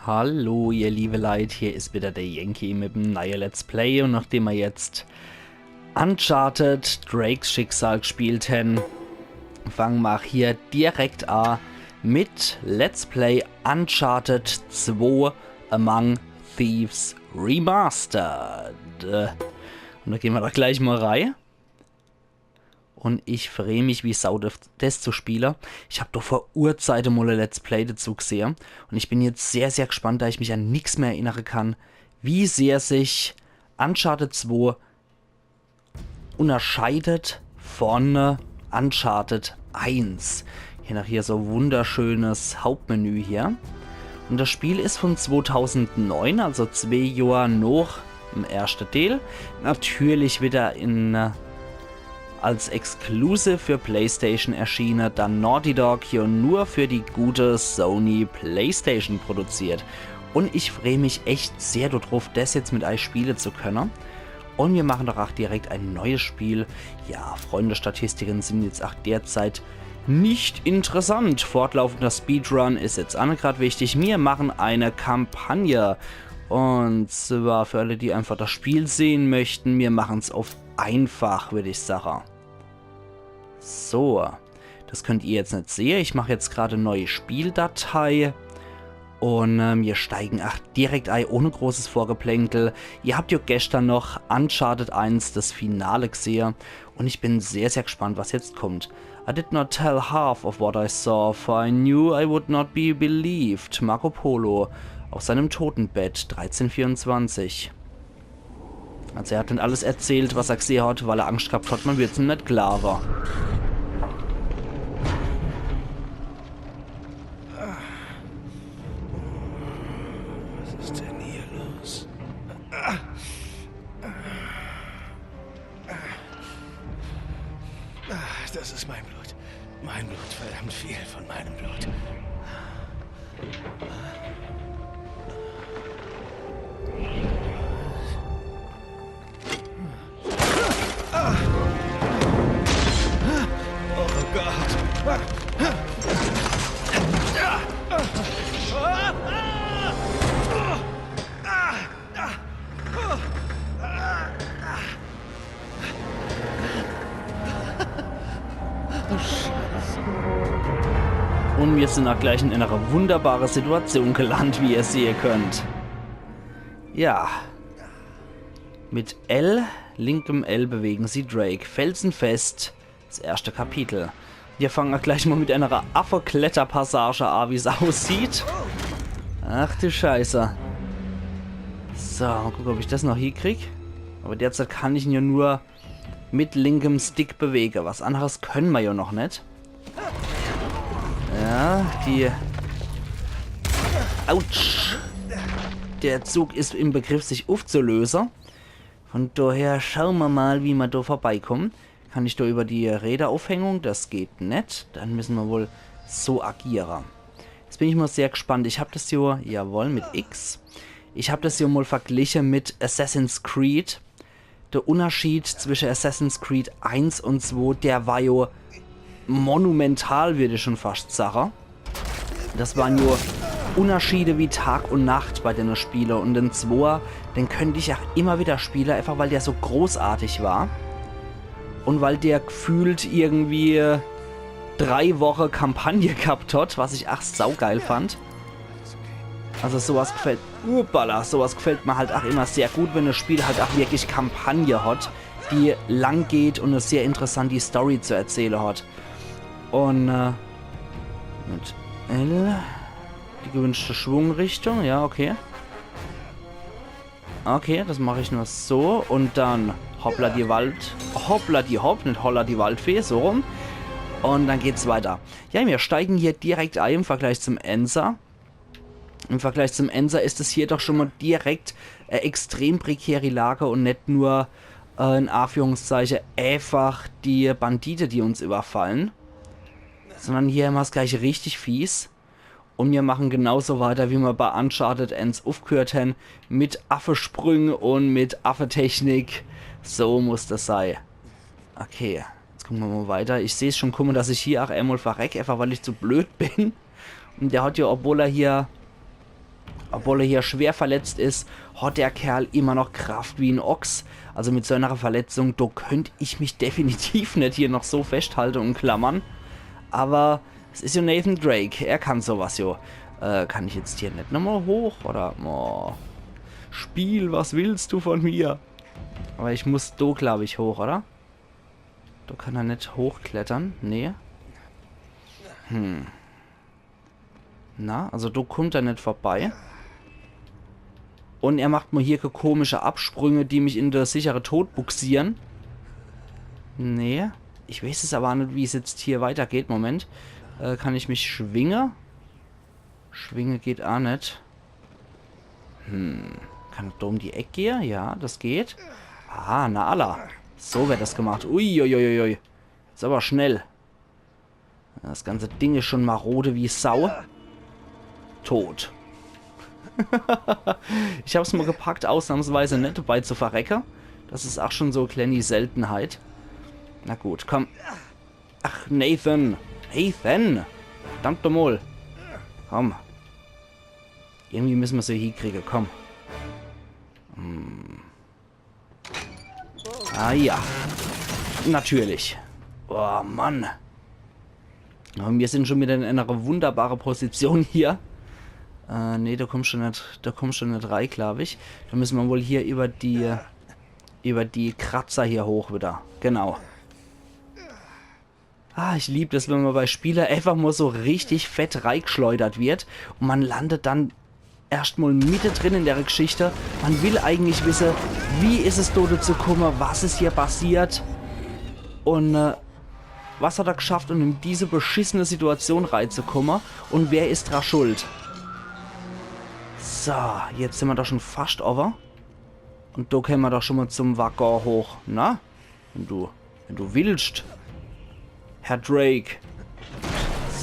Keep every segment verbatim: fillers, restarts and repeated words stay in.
Hallo, ihr liebe Leit, hier is wieder der Yankee mit dem neue Let's Play. Und nachdem mer jetzt Uncharted Drakes Schicksal gespielt hen, fangen mer hier direkt a mit Let's Play Uncharted zwei Among Thieves Remastered. Und da gehen mer doch gleich mal rei. Und ich free mich wie Sau, das, das zu spiele. Ich hab doch vor Urzeite mal e Let's Play dazu gesehe. Und ich bin jetzt sehr, sehr gespannt, da ich mich an nix mehr erinnere kann, wie sehr sich Uncharted zwei unterscheidet von, äh, Uncharted eins. Hier noch hier so wunderschönes Hauptmenü hier. Und das Spiel is von zweitausendneun, also zwee Johr noch im erschte Deel. Natürlich wieder in, äh, als Exclusive für PlayStation erschiene, da Naughty Dog hier nur für die gute Sony PlayStation produziert. Und ich free mich echt sehr darauf, das jetzt mit euch spiele zu können. Und wir machen doch auch direkt ein neues Spiel. Ja, Freunde, Statistiken sind jetzt auch derzeit nicht interessant. Fortlaufender Speedrun is jetzt auch nicht grad wichtig. Wir machen eine Kampagne. Und zwar für alle, die einfach das Spiel sehen möchten, wir machen's auf einfach, würd ich sagen. So, das könnt ihr jetzt nicht sehen. Ich mach jetzt gerade neue Spieldatei. Und, ähm, wir steigen ach direkt ei, ohne großes Vorgeplänkel. Ihr habt ja gestern noch Uncharted eins, das Finale, gesehe. Und ich bin sehr, sehr gespannt, was jetzt kommt. I did not tell half of what I saw, for I knew I would not be believed. Marco Polo auf seinem Totenbett, dreizehn vierundzwanzig. Also er hat net alles erzählt, was er gesehe hat, weil er Angst gehabt hat, man wird's ihm net glaawe. Was ist denn hier los? Das ist mein Blut. Mein Blut, verdammt viel von meinem Blut. Oh Gott. Und wir sind auch gleich in einer wunderbaren Situation gelandet, wie ihr sehen könnt. Ja. Mit L, linkem L bewegen sie Drake. Felsenfest, das erste Kapitel. Wir fangen auch gleich mal mit einer Affekletterpassage an, wie's aussieht. Ach du Scheiße. So, mal gucken, ob ich das noch hiekrieg. Aber derzeit kann ich ihn ja nur mit linkem Stick bewege. Was anderes können wir ja noch net. Ja, die... Autsch! Der Zug is im Begriff, sich aufzulösen. Von daher schauen wir mal, wie wir da vorbeikommen. Kann ich da über die Räderaufhängung? Das geht net. Dann müssen wir wohl so agieren. Jetzt bin ich mal sehr gespannt. Ich hab das hier, jawohl, mit X. Ich hab das hier mal verglichen mit Assassin's Creed. Der Unterschied zwischen Assassin's Creed eins und zwei, der war jo monumental, würd ich schon fast sagen. Das waren jo Unterschiede wie Tag und Nacht bei den Spielen. Und den Zweier, den könnt ich auch immer wieder spielen, einfach weil der so großartig war. Und weil der gefühlt irgendwie drei Wochen Kampagne gehabt hat, was ich ach saugeil fand. Also sowas gefällt, upala, sowas gefällt mir halt ach immer sehr gut, wenn das Spiel halt ach wirklich Kampagne hat, die lang geht und eine sehr interessante Story zu erzählen hat. Und, äh, mit L, die gewünschte Schwungrichtung, ja, okay. Okay, das mache ich nur so und dann hoppla die Wald, hoppla die hopp, net holla die Waldfee, so rum. Und dann geht's weiter. Ja, wir steigen hier direkt ein im Vergleich zum Einser. Im Vergleich zum Einser is es hier doch schon mal direkt e extrem prekäre Lage und net nur, äh, in Anführungszeichen, einfach die Bandite, die uns überfallen. Sondern hier hammer's gleich richtig fies. Und wir machen genauso weiter, wie wir bei Uncharted eins aufgehört haben, mit Affesprünge und mit Affetechnik. So muss das sei. Okay, jetzt gucken wir mal weiter. Ich seh's schon kommen, dass ich hier auch einmal verreck, einfach weil ich zu blöd bin. Und der hat ja, obwohl er hier Obwohl er hier schwer verletzt is, hat der Kerl immer noch Kraft wie en Ochs. Also mit so einer Verletzung, do könnt ich mich definitiv net hier noch so festhalte und klammern. Aber es is jo Nathan Drake, er kann sowas jo. Äh, kann ich jetzt hier net nochmal hoch? Oder, oh, Spiel, was willst du von mir? Aber ich muss do, glaub ich, hoch, oder? Do kann er net hochklettern. Nee. Hm. Na, also do kummt er net vorbei. Und er macht mir hier komische Absprünge, die mich in de sichere Tod buxieren. Nee. Ich weiß es aber net, wie es jetzt hier weitergeht. Moment. Äh, kann ich mich schwinge? Schwinge geht a net. Hm. Kann ich do um die Eck gehe? Ja, das geht. Ah, na alla. So wird das gemacht. Uiuiuiui. Is aber schnell. Das ganze Ding is schon marode wie Sau. Tot. Ich hab's mal gepackt, ausnahmsweise net dabei zu verrecke. Das is auch schon so e kleine Seltenheit. Na gut, komm. Ach, Nathan. Nathan. Verdammt nochmal. Komm. Irgendwie müssen wir sie hiekriegen, komm. Hm. Ah ja. Natürlich. Oh Mann. Und wir sind schon wieder in einer wunderbaren Position hier. Äh, nee, da kommst schon net, da kommst schon net rein, glaub ich. Da müssen wir wohl hier über die, über die Kratzer hier hoch wieder. Genau. Ah, ich lieb das, wenn man bei Spiele einfach mal so richtig fett reigschleudert wird und man landet dann erscht mal mittedrin in der Geschichte. Man will eigentlich wissen, wie is es do dazu gekommen, was is hier passiert und äh, was hat er geschafft, um in diese beschissene Situation reinzukommen und wer is dra schuld. So, jetzt sind wir doch schon fast over. Und do können wir doch schon mal zum Waggon hoch, na? Wenn du, wenn du willst, Herr Drake.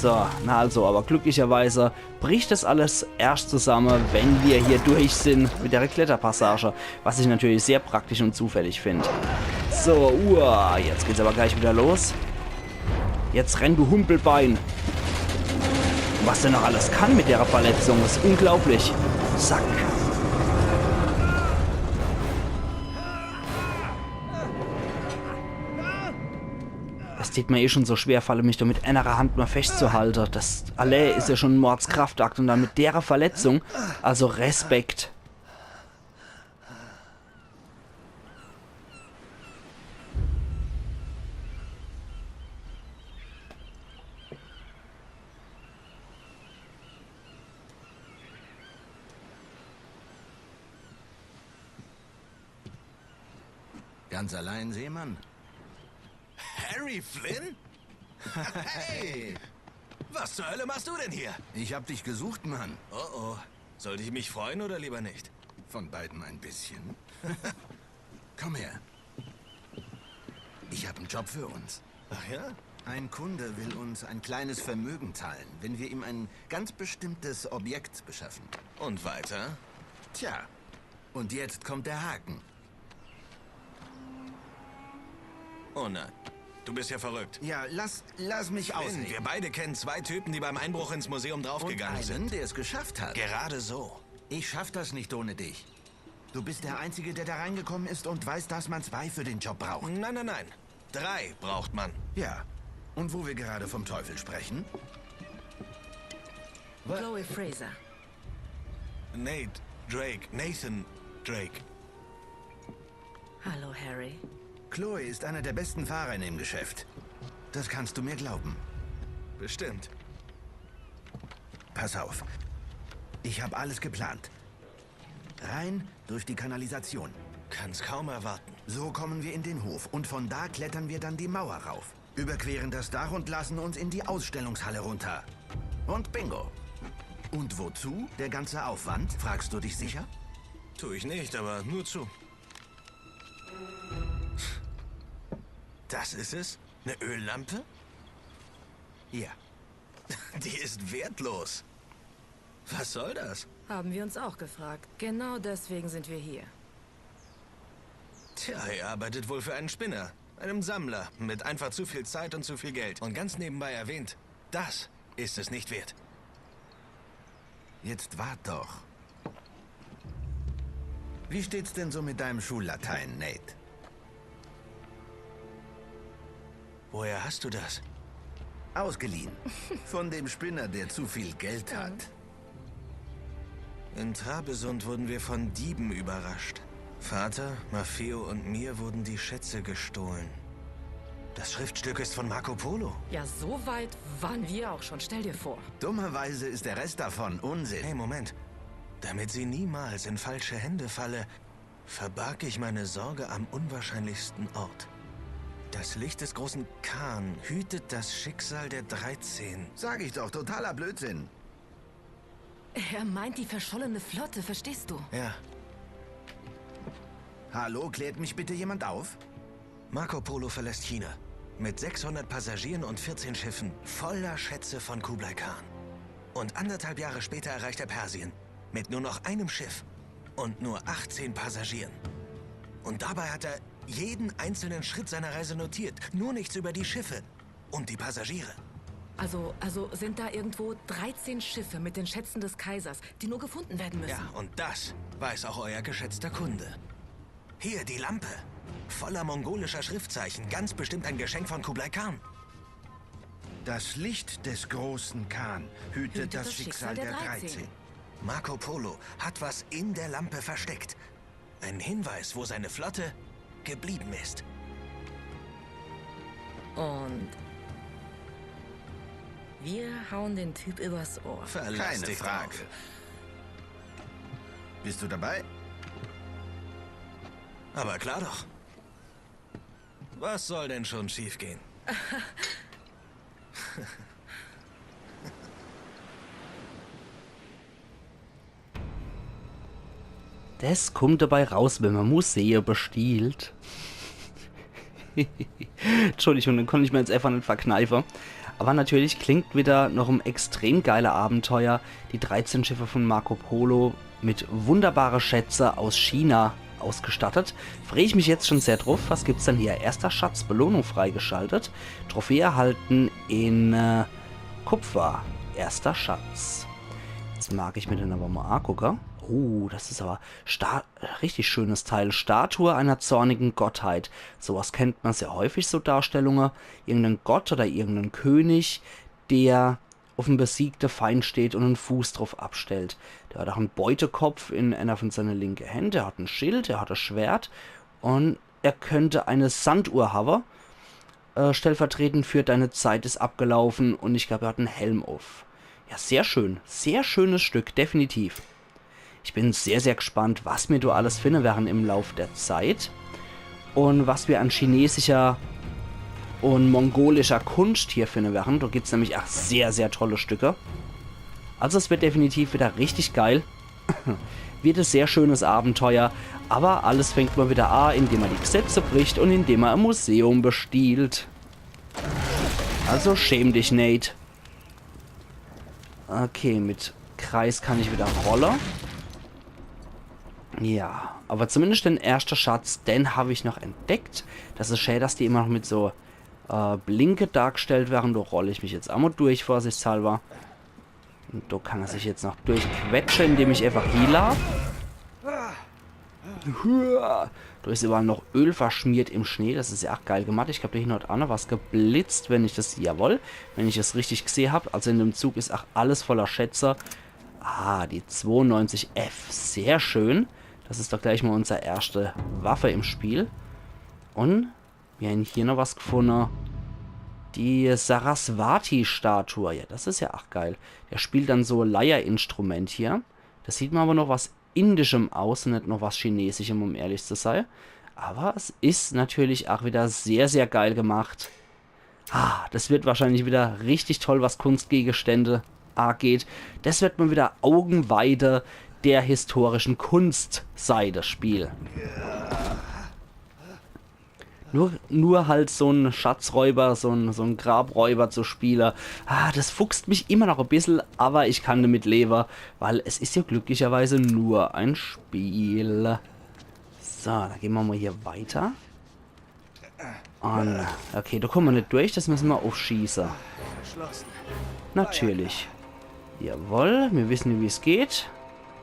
So, na also, aber glücklicherweise bricht das alles erscht zusammen, wenn wir hier durch sind mit der Kletterpassage, was ich natürlich sehr praktisch und zufällig find. So, uah, jetzt geht's aber gleich wieder los. Jetzt renn, du Humpelbein. Was der noch alles kann mit der Verletzung, is unglaublich. Zack. Es tät mir eh schon so schwer falle, mich do mit enere Hand nur festzuhalte. Das allee is ja schon en Mordskraftakt und dann mit dere Verletzung. Also Respekt. Ganz allein, Seemann? Harry Flynn? Hey! Was zur Hölle machst du denn hier? Ich hab dich gesucht, Mann. Oh oh. Sollte ich mich freuen oder lieber nicht? Von beidem ein bisschen. Komm her. Ich hab einen Job für uns. Ach ja? Ein Kunde will uns ein kleines Vermögen zahlen, wenn wir ihm ein ganz bestimmtes Objekt beschaffen. Und weiter? Tja, und jetzt kommt der Haken. Oh nein. Du bist ja verrückt. Ja, lass, lass mich ausreden. Flynn, wir beide kennen zwei Typen, die beim Einbruch ins Museum draufgegangen sind. Und einen, der es geschafft hat. Gerade so. Ich schaff das nicht ohne dich. Du bist der Einzige, der da reingekommen ist und weißt, dass man zwei für den Job braucht. Nein, nein, nein. Drei braucht man. Ja. Und wo wir gerade vom Teufel sprechen? Chloe Fraser. Nate Drake, Nathan Drake. Hallo, Harry. Chloe ist einer der besten Fahrer in dem Geschäft. Das kannst du mir glauben. Bestimmt. Pass auf. Ich hab alles geplant. Rein durch die Kanalisation. Kann's kaum erwarten. So kommen wir in den Hof und von da klettern wir dann die Mauer rauf, überqueren das Dach und lassen uns in die Ausstellungshalle runter. Und bingo. Und wozu der ganze Aufwand, fragst du dich sicher? Tu ich nicht, aber nur zu. Das ist es? Eine Öllampe? Ja. Die ist wertlos. Was soll das? Haben wir uns auch gefragt. Genau deswegen sind wir hier. Tja, er arbeitet wohl für einen Spinner. Einem Sammler. Mit einfach zu viel Zeit und zu viel Geld. Und ganz nebenbei erwähnt, das ist es nicht wert. Jetzt wart doch. Wie steht's denn so mit deinem Schullatein, Nate? Woher hast du das? Ausgeliehen. Von dem Spinner, der zu viel Geld hat. In Trabesund wurden wir von Dieben überrascht. Vater, Maffeo und mir wurden die Schätze gestohlen. Das Schriftstück ist von Marco Polo. Ja, so weit waren wir auch schon. Stell dir vor. Dummerweise ist der Rest davon Unsinn. Hey, Moment. Damit sie niemals in falsche Hände falle, verbarg ich meine Sorge am unwahrscheinlichsten Ort. Das Licht des großen Khan hütet das Schicksal der Dreizehn. Sag ich doch, totaler Blödsinn. Er meint die verschollene Flotte, verstehst du? Ja, Hallo, klärt mich bitte jemand auf? Marco Polo verlässt China. Mit sechshundert Passagieren und vierzehn Schiffen voller Schätze von Kublai Khan. Und anderthalb Jahre später erreicht er Persien. Mit nur noch einem Schiff und nur achtzehn Passagieren. Und dabei hat er jeden einzelnen Schritt seiner Reise notiert. Nur nichts über die Schiffe und die Passagiere. Also, also sind da irgendwo dreizehn Schiffe mit den Schätzen des Kaisers, die nur gefunden werden müssen. Ja, und das weiß auch euer geschätzter Kunde. Hier, die Lampe. Voller mongolischer Schriftzeichen. Ganz bestimmt ein Geschenk von Kublai Khan. Das Licht des großen Khan hütet das Schicksal der Dreizehn. Marco Polo hat was in der Lampe versteckt. Ein Hinweis, wo seine Flotte geblieben ist. Und wir hauen den Typ übers Ohr. Verlass Keine dich Frage. Drauf. Bist du dabei? Aber klar doch. Was soll denn schon schiefgehen? Das kummt dabei raus, wenn man Museen bestiehlt. Entschuldigung, den konnt ich mir jetzt einfach net verkneife. Aber natürlich klingt wieder noch em extrem geile Abenteuer. Die dreizehn Schiffe von Marco Polo mit wunderbare Schätze aus China ausgestattet. Freh ich mich jetzt schon sehr drauf. Was gibt's denn hier? Erster Schatz, Belohnung freigeschaltet. Trophäe erhalten in äh, Kupfer. Erster Schatz. Jetzt mag ich mir den aber mal angucken. Oh, das is aber sta richtig schönes Teil. Statue einer zornigen Gottheit. Sowas kennt man sehr häufig, so Darstellungen. Irgendein Gott oder irgendein König, der auf en besiegte Feind steht und en Fuß drauf abstellt. Der hat auch en Beutekopf in einer von seine linke Hände, er hat en Schild, er hat e Schwert und er könnte eine Sanduhr haben, äh, stellvertretend für deine Zeit ist abgelaufen und ich glaube, er hat en Helm auf. Ja, sehr schön. Sehr schönes Stück, definitiv. Ich bin sehr, sehr gespannt, was mir do alles finden werden im Lauf der Zeit. Und was wir an chinesischer und mongolischer Kunst hier finden werden. Da gibt's nämlich auch sehr, sehr tolle Stücke. Also es wird definitiv wieder richtig geil. Wird e sehr schönes Abenteuer. Aber alles fängt mal wieder an, indem man die Gesetze bricht und indem man e Museum bestiehlt. Also schäm dich, Nate. Okay, mit Kreis kann ich wieder rolle. Ja, aber zumindest den ersten Schatz, den hab ich noch entdeckt. Das is schä, dass die immer noch mit so äh, Blinke dargestellt werden. Da roll ich mich jetzt amo durch, vorsichtshalber. Und da kann er sich jetzt noch durchquetschen, indem ich einfach heal. Hua. Da is überall noch Öl verschmiert im Schnee. Das is ja auch geil gemacht. Ich glaub, da hinten hat auch noch was geblitzt, wenn ich das, jawohl, wenn ich das richtig gesehen hab. Also in dem Zug is auch alles voller Schätze. Ah, die zweiundneunzig F. Sehr schön. Das is doch gleich mal unsere erste Waffe im Spiel. Und wir haben hier noch was gefunden. Die Saraswati-Statue. Ja, das is ja auch geil. Der spielt dann so e Leierinstrument hier. Das sieht mir aber noch was Indischem aus und net noch was Chinesischem, um ehrlich zu sein. Aber es is natürlich auch wieder sehr, sehr geil gemacht. Ah, das wird wahrscheinlich wieder richtig toll, was Kunstgegenstände angeht. Das wird mal wieder Augenweide der historischen Kunstseite spielen. Nur, nur halt so en Schatzräuber, so en, so en Grabräuber zu spielen, ah, das fuchst mich immer noch e bissel, aber ich kann damit leben, weil es is ja glücklicherweise nur ein Spiel. So, dann gehen wir mal hier weiter. Und, okay, da kommen wir net durch, das müssen wir aufschießen. Natürlich. Jawohl, wir wissen, wie es geht.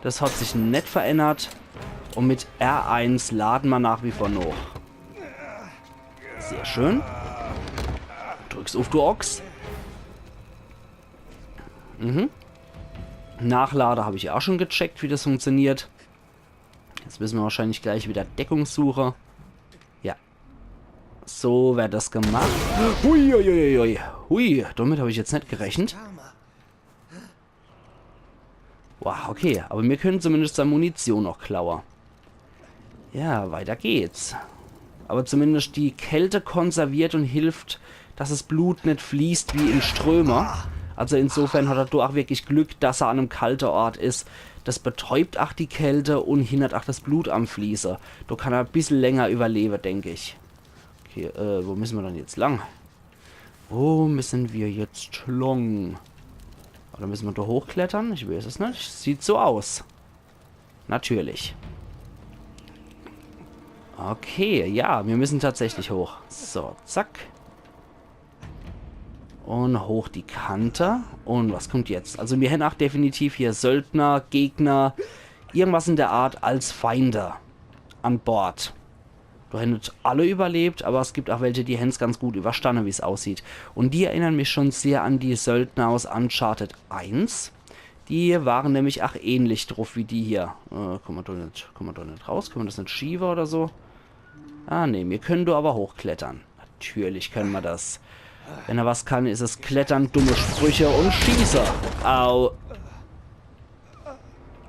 Das hat sich net verändert. Und mit R eins lade ma nach wie vor noch. Sehr schön. Drück's uff, du Ochs. Mhm. Nachlade hab ich ja auch schon gecheckt, wie das funktioniert. Jetzt müssen wir wahrscheinlich gleich wieder Deckung suchen. Ja. So wird das gemacht. Hui, hui, hui, hui. Hui, damit hab ich jetzt net gerechnet. Wow, okay. Aber mir können zumindest seine Munition noch klaue. Ja, weiter geht's. Aber zumindest die Kälte konserviert und hilft, dass das Blut net fließt wie in Ströme. Also insofern hat er do auch wirklich Glück, dass er an einem kalte Ort is. Das betäubt auch die Kälte und hindert auch das Blut am Fließe. Do kann er e bissel länger überlebe, denk ich. Okay, äh, wo müssen wir dann jetzt lang? Wo müssen wir jetzt lang? Oder müssen wir da hochklettern? Ich weiß es nicht. Sieht so aus. Natürlich. Okay, ja, wir müssen tatsächlich hoch. So, zack. Und hoch die Kante. Und was kommt jetzt? Also wir haben auch definitiv hier Söldner, Gegner, irgendwas in der Art als Feinde an Bord. Do haben net alle überlebt, aber es gibt auch welche, die haben's ganz gut überstanden, wie's aussieht. Und die erinnern mich schon sehr an die Söldner aus Uncharted eins. Die waren nämlich auch ähnlich drauf wie die hier. Äh, kann man doch net, kann man doch net raus? Kann man das net schiebe oder so? Ah, nee, wir können do aber hochklettern. Natürlich können wir das. Wenn er was kann, ist es klettern, dumme Sprüche und schieße. Au.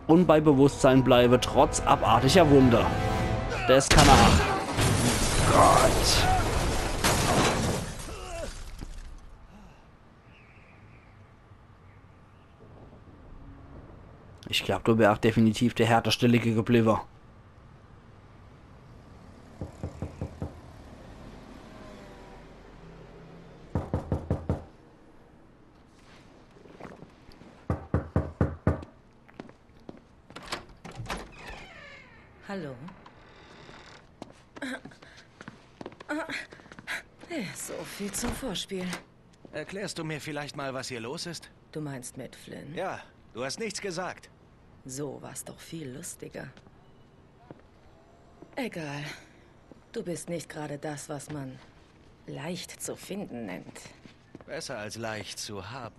Und bei Bewusstsein bleibe, trotz abartiger Wunde. Das kann er. Gott. Ich glaub, do wär auch definitiv der härteste liege gebliebe. Hallo. Ja, so viel zum Vorspiel. Erklärst du mir vielleicht mal, was hier los ist? Du meinst mit Flynn? Ja, du hast nichts gesagt. So war's doch viel lustiger. Egal. Du bist nicht gerade das, was man leicht zu finden nennt. Besser als leicht zu haben.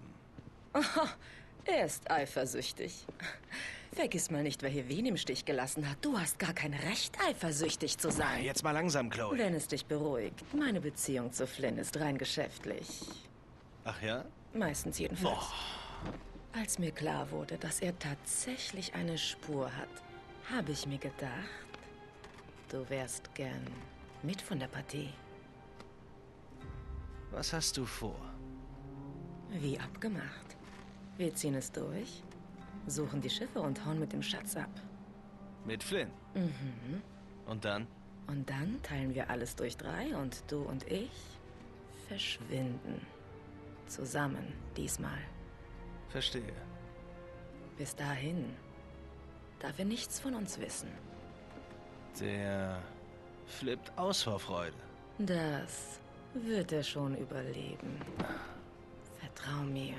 Er ist eifersüchtig. Vergiss mal nicht, wer hier wen im Stich gelassen hat. Du hast gar kein Recht, eifersüchtig zu sein. Jetzt mal langsam, Chloe. Wenn es dich beruhigt, meine Beziehung zu Flynn ist rein geschäftlich. Ach ja? Meistens jedenfalls. Boah. Als mir klar wurde, dass er tatsächlich eine Spur hat, habe ich mir gedacht, du wärst gern mit von der Partie. Was hast du vor? Wie abgemacht. Wir ziehen es durch, suchen die Schiffe und hauen mit dem Schatz ab. Mit Flynn? Mhm. Und dann? Und dann teilen wir alles durch drei und du und ich verschwinden. Zusammen, diesmal. Verstehe. Bis dahin darf er nichts von uns wissen. Der flippt aus vor Freude. Das wird er schon überleben. Vertrau mir.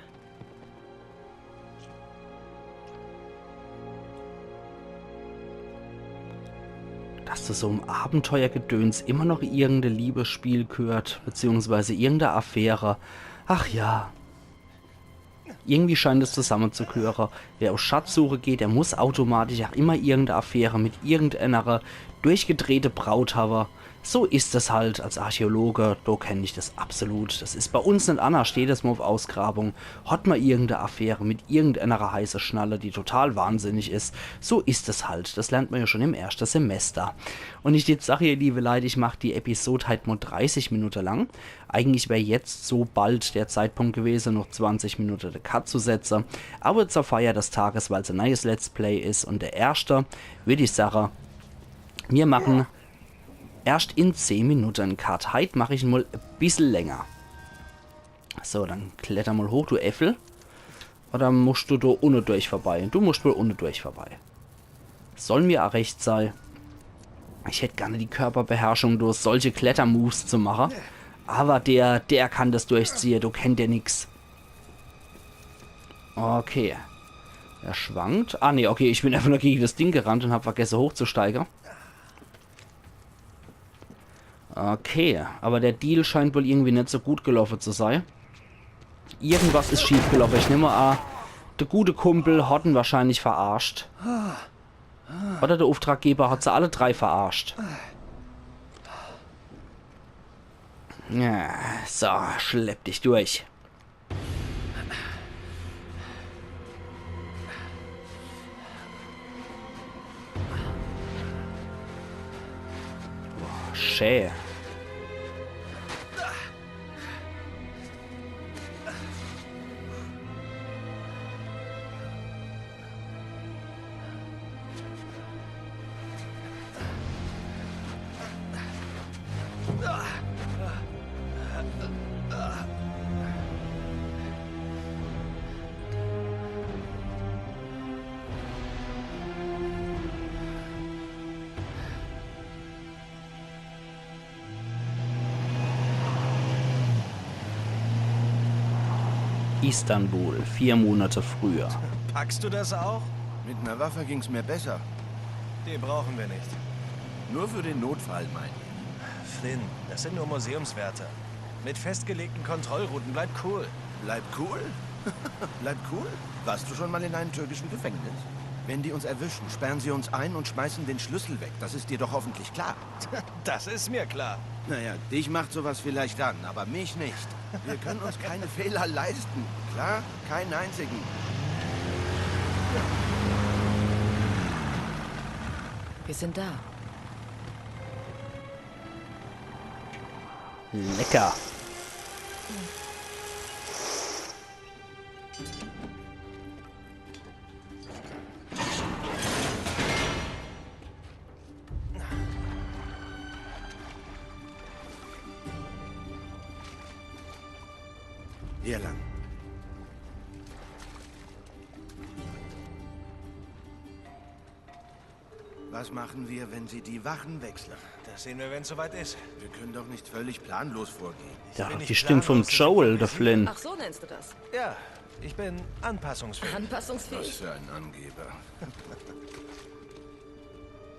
Dass zu so em Abenteuergedöns immer noch irgend e Liebesspiel gehört, beziehungsweise irgend e Affäre. Ach ja. Irgendwie scheint es zusammenzugehöre. Wer auf Schatzsuche geht, der muss automatisch auch immer irgend e Affäre mit irgendeiner durchgedrehte Braut habe. So is es halt als Archäologe, do kenn ich das absolut. Das is bei uns net annerscht, jedes Mal auf Ausgrabung hat man irgend e Affäre mit irgendeiner heiße Schnalle, die total wahnsinnig is. So is es halt. Das lernt man ja schon im ersten Semester. Und ich jetzt sag, ihr liebe Leute, ich mach die Episode halt mal dreißig Minuten lang. Eigentlich wär jetzt so bald der Zeitpunkt gewesen, noch zwanzig Minuten de Cut zu setzen. Aber zur Feier des Tages, weil's e neues Let's Play is und der erste, würd ich sagen, wir machen erst in zehn Minuten en Cut. Heit mach ich en mal e bissel länger. So, dann kletter mal hoch, du Äffel. Oder muscht du do unne durch vorbei? Du muscht wohl unne durch vorbei. Soll mir auch recht sei. Ich hätt gerne die Körperbeherrschung, do solche Klettermoves zu machen. Aber der, der kann das durchziehe, do kennt der nix. Okay. Er schwankt. Ah, nee, okay, ich bin einfach nur gege das Ding gerannt un hab vergesse hochzusteige. Okay, awwer der Deal scheint wohl irgendwie net so gut gelaufe zu sei. Irgendwas is schief gelaufe. Ich nemme a, de gute Kumpel hot en wahrscheinlich verarscht. Oder de Auftraggeber hot se alle drei verarscht. Ja, so, schlepp dich durch. Boah, schä. Istanbul, vier Monate früher. Packst du das auch? Mit einer Waffe ging's mir besser. Die brauchen wir nicht. Nur für den Notfall, meine ich. Flynn, das sind nur Museumswärter. Mit festgelegten Kontrollrouten. Bleib cool. Bleib cool? Bleib cool? Warst du schon mal in einem türkischen Gefängnis? Wenn die uns erwischen, sperren sie uns ein und schmeißen den Schlüssel weg. Das ist dir doch hoffentlich klar. Das ist mir klar. Naja, dich macht sowas vielleicht an, aber mich nicht. Wir können uns keine Fehler leisten. Klar? Keinen einzigen. Wir sind da. Lecker. Hier lang. Was machen wir, wenn sie die Wachen wechseln? Das sehen wir, wenn's soweit ist. Wir können doch nicht völlig planlos vorgehen. Ja, die Stimme vom Joel, der Flynn. Ach, so nennst du das? Ja, ich bin anpassungsfähig. Anpassungsfähig? Was für ein Angeber.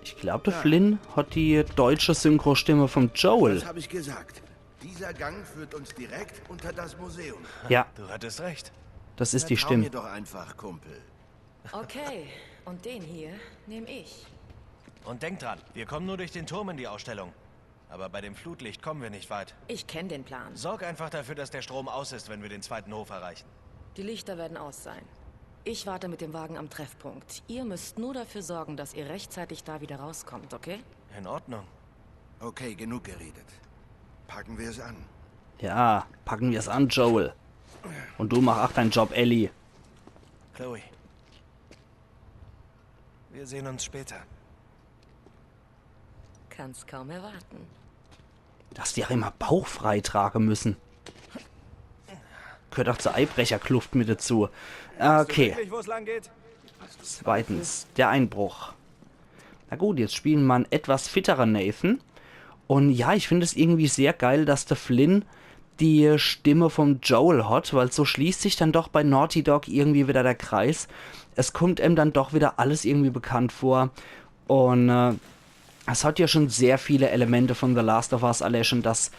Ich glaub, der Flynn hat die deutsche Synchrostimme vom Joel. Was hab ich gesagt? Dieser Gang führt uns direkt unter das Museum. Ja. Du hattest recht. Das ist die Stimme. Vertrau mir doch einfach, Kumpel. Okay, und den hier nehm ich. Und denk dran, wir kommen nur durch den Turm in die Ausstellung. Aber bei dem Flutlicht kommen wir nicht weit. Ich kenn den Plan. Sorg einfach dafür, dass der Strom aus ist, wenn wir den zweiten Hof erreichen. Die Lichter werden aus sein. Ich warte mit dem Wagen am Treffpunkt. Ihr müsst nur dafür sorgen, dass ihr rechtzeitig da wieder rauskommt, okay? In Ordnung. Okay, genug geredet. Packen wir es an. Ja, packen wir's an, Joel. Und du mach ach deinen Job, Ellie. Chloe. Wir sehen uns später. Kann's kaum erwarten. Dass die ach immer bauchfrei trage müssen. Gehört ach zur Eibrecherkluft mit dazu. Okay. Weißt du wirklich, wo's lang geht? Zweitens, der Einbruch. Na gut, jetzt spielen mer en etwas fitteren Nathan. Und ja, ich find es irgendwie sehr geil, dass der Flynn die Stimme vom Joel hat, weil so schließt sich dann doch bei Naughty Dog irgendwie wieder der Kreis. Es kommt em dann doch wieder alles irgendwie bekannt vor. Und äh, es hat ja schon sehr viele Elemente von The Last of Us, allee schon das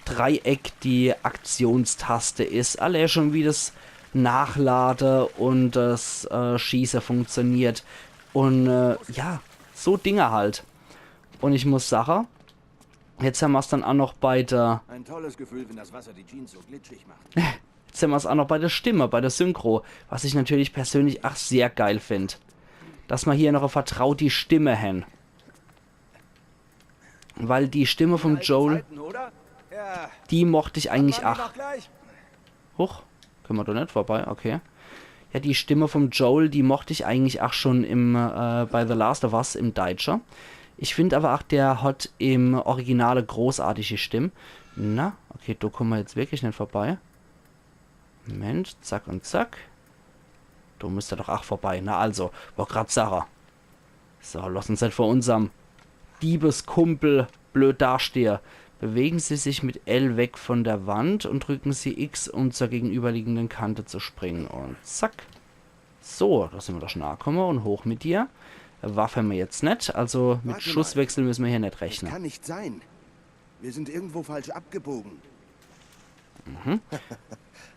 Dreieck die Aktionstaste is, allee schon wie das Nachlade und das äh, Schieße funktioniert. Und äh, ja, so Dinge halt. Und ich muss sache, jetzt hämmer's dann ach noch bei der Ein tolles Gefühl, wenn das Wasser die Jeans so glitschig macht. Jetzt hämmer's ach noch bei der Stimme, bei der Synchro, was ich natürlich persönlich ach sehr geil find. Dass mer hier noch e vertrauti Stimme hän. Weil die Stimme vom Joel, die mocht ich eigentlich ach. Huch, könne mer do net vorbei, okay. Ja, die Stimme vom Joel, die mocht ich eigentlich ach schon im, äh, bei The Last of Us im Deitsche. Ich find aber ach, der hat im Originale großartige Stimme. Na, okay, do könne mer jetzt wirklich net vorbei. Moment, zack und zack. Do müsst er doch ach vorbei. Na also, wollt grad sache. So, lass uns net vor unserm Diebeskumpel blöd dastehe. Bewegen Sie sich mit L weg von der Wand und drücken Sie X, um zur gegenüberliegenden Kante zu springen. Und zack. So, do sin mer doch schun akomme un hoch mit dir. Waffe hämmer jetzt net, also mit Warte mal. Schusswechsel misse mer hier net Das rechne. Kann nicht sein. Wir sind irgendwo falsch abgebogen.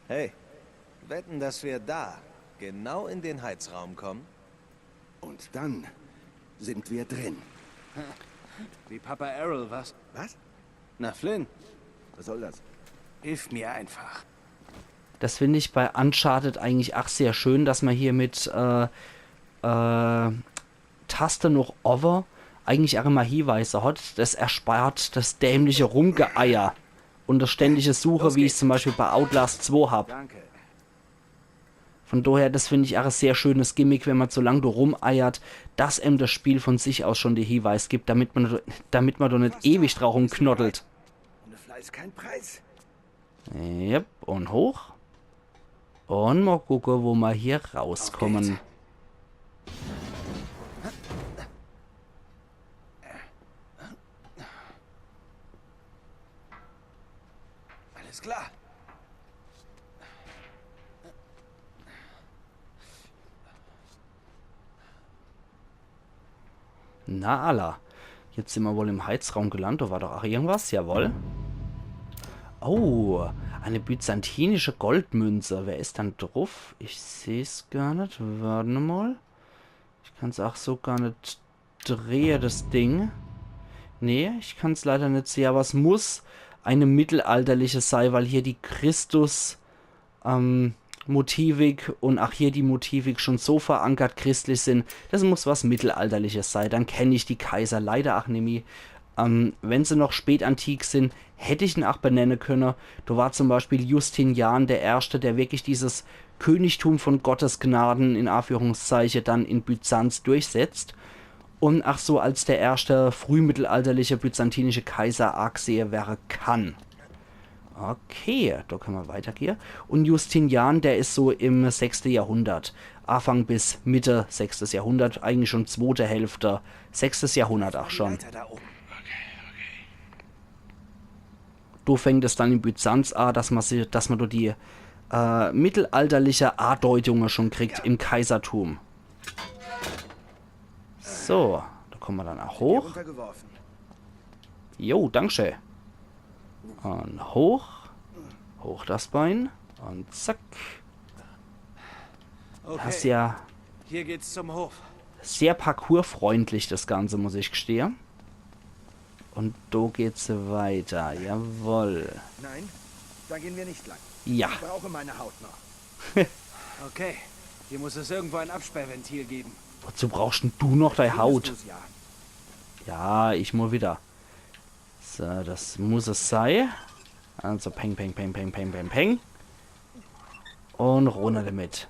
Hey, wetten, dass wir da genau in den Heizraum kommen? Und dann sind wir drin. Wie Papa Errol, was? Was? Na, Flynn, Was soll das? hilf mir einfach. Das find ich bei Uncharted eigentlich ach sehr schön, dass mer hier mit äh, äh, Taste noch owwe eigentlich ach immer Hieweise hat. Das erspart das dämliche Rumgeeier un das ständige Suche, wie ich's zum Beispiel bei Outlast zwei hab. Danke. Von daher, das find ich ach e sehr schönes Gimmick, wenn mer, solang du rumeiert, dass em das Spiel von sich aus schun die Hieweis gibt, damit mer, damit mer do net ewig dra rumknoddelt. Ohne Fleiß kein Preis. Yep, un hoch. Un mol gucke, wo mer hier rauskomme. Alles klar. Na alla. Jetzt sin mer wohl im Heizraum gelandet. Do war doch ach irgendwas. Jawoll. Oh, eine byzantinische Goldmünze. Wer is dann druff? Ich seh's gar net. Wart mol. Ich kann's ach so gar net drehe, das Ding. Nee, ich kann's leider net sehe, awwer es muss eine mittelalterliche sei, weil hier die Christus ähm, Motivik un ach hier die Motivik schun so verankert christlich sin, das muss was Mittelalterliches sei. Dann kenn ich die Kaiser leider ach nimmi. Ähm, wenn se noch spätantik sin, hätt ich en ach benenne könne. Do war zum Beispiel Justinian der Erschte, der wirklich dieses Königtum von Gottes Gnaden in Anführungszeiche dann in Byzanz durchsetzt un ach so als der erschte frühmittelalterliche byzantinische Kaiser agesehe werre kann. Okay, do könne mer weitergehe. Un Justinian, der is so im sechste Jahrhundert. Anfang bis Mitte sechstes Jahrhundert, eigentlich schun zwote Hälfte, sechstes Jahrhundert ach schun. Leiter da oben. Do fängt es dann in Byzanz a, dass mer, si- dass mer do die äh, mittelalterliche Andeutunge schun kriegt im Kaisertum. So, do komme mer dann ach hoch. Runtergeworfen. Jo, dankeschön. Un hoch. Hoch das Bein. Un zack. Okay, Das is ja hier geht's zum Hof. sehr parkourfreundlich, das Ganze, muss ich gestehe. Un do geht's weiter. Jawoll. Nein, da gehen wir nicht lang. Ja. Ich brauche meine Haut noch. Okay, hier muss es irgendwo ein Absperrventil geben. Wozu brauchst denn du noch dei Haut? Findest du's ja. Ja, ich mol wieder. So, das muss es sei. Also peng, peng, peng, peng, peng, peng, peng. Un runner damit.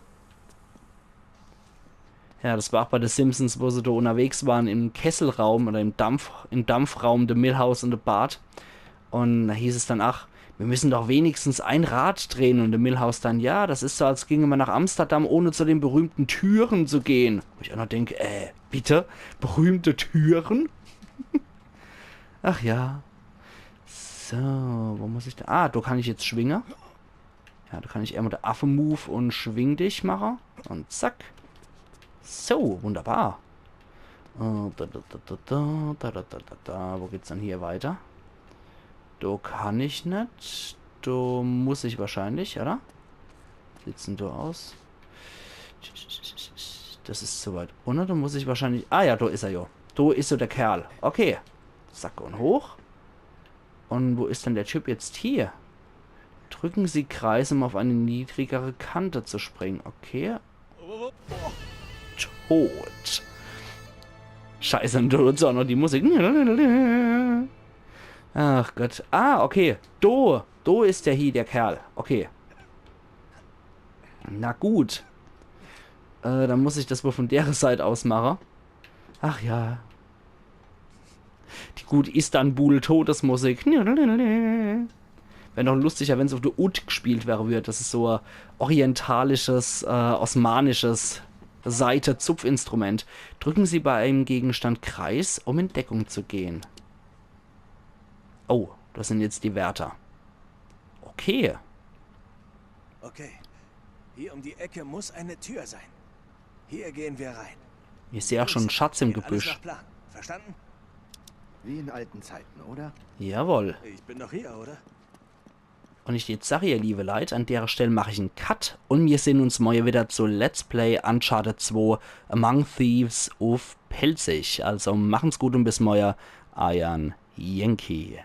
Ja, das war ach bei The Simpsons, wo se do unnerwegs waren im Kesselraum oder im Dampf, im Dampfraum, de Milhouse un de Bart. Un do hieß es dann, ach, wir müssen doch wenigstens ein Rad drehen. Un de Milhouse dann, ja, das is so, als ginge mer nach Amsterdam ohne zu den berühmten Türen zu gehen. Wo ich ach noch denk, äh, bitte? Berühmte Türen? Ach ja. So, wo muss ich do? Ah, do kann ich jetzt schwinge. Ja, do kann ich emol de Affe-Move un schwing dich mache. Un zack. So, wunderbar. Äh, da, da, da. Wo geht's dann hier weiter? Do kann ich net. Do muss ich wahrscheinlich, oder? Sieht's denn do aus? Das is zu weit unne, do muss ich wahrscheinlich. Ah ja, do is er jo. Do is jo de Kerl. Okay. Zack un hoch. Un wo is denn de Typ jetzt hier? Drücken Sie Kreis, um auf eine niedrigere Kante zu springen. Okay. Tot. Scheiße, un do is ach noch die Musik. Ach Gott. Ah, okay. Do. Do is der hier, der Kerl. Okay. Na gut. Äh, dann muss ich das wohl von dere Seit aus mache. Ach ja. Die gut Istanbul-Todesmusik. Wär noch lustiger, wenn's auf de Ud gespielt wäre würd. Das is so e orientalisches, äh, osmanisches Saite-Zupfinstrument. Drücken Sie bei einem Gegenstand Kreis, um in Deckung zu gehen. Oh, das sin jetzt die Wärter. Okay. Okay, hier um die Ecke muss eine Tür sein. Hier gehen wir rein. Ich seh auch schon en Schatz im Geht alles Gebüsch. Nach Plan. Verstanden? Wie in alten Zeiten, oder? Jawohl. Ich bin doch hier, oder? Und ich jetzt sag, ihr liebe Leit, an dere Stell mach ich en Cut und mir sehn uns morje wieder zu Let's Play Uncharted zwei Among Thieves uff Pälzisch. Also machen's gut und bis morje, eiern Yankee.